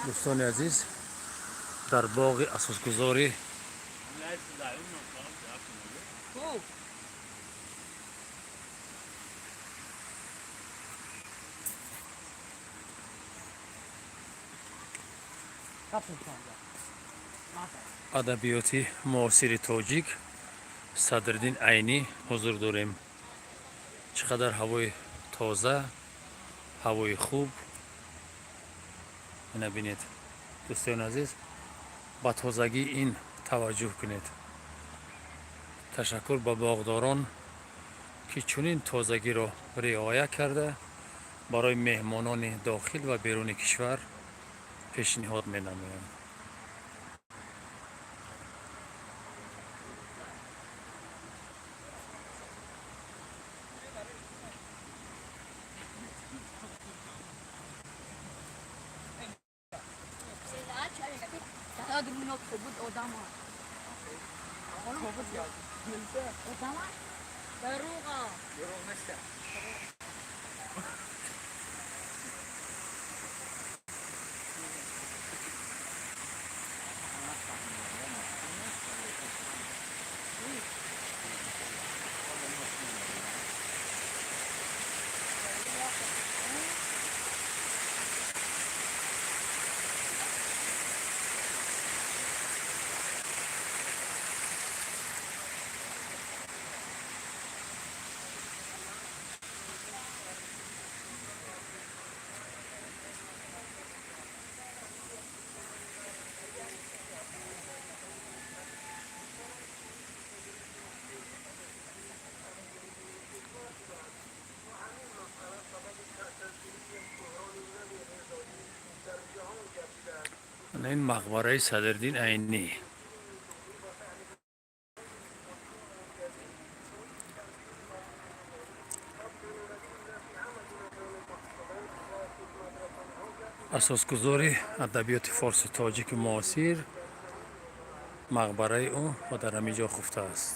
Дӯстони азиз, дар боғи асосгузори адабиёти муосири тоҷик Садриддин Айнӣ ҳузур дорем. Чӣ қадар ҳавои тоза, ҳавои хуб! Ина бинед, дӯстони азиз, ба тозагии ин таваҷҷӯҳ кунед. Ташаккур ба боғдорон, ки чунин тозагиро риоя карда, барои меҳмонони дохил ва беруни кишвар пешниҳод менамоянд. Ин мақбараи Садриддин Айнӣ. Асосгузори адабиёти форси тоҷики муосир, мақбараи ӯ ва дар ҳамин ҷо хуфтааст.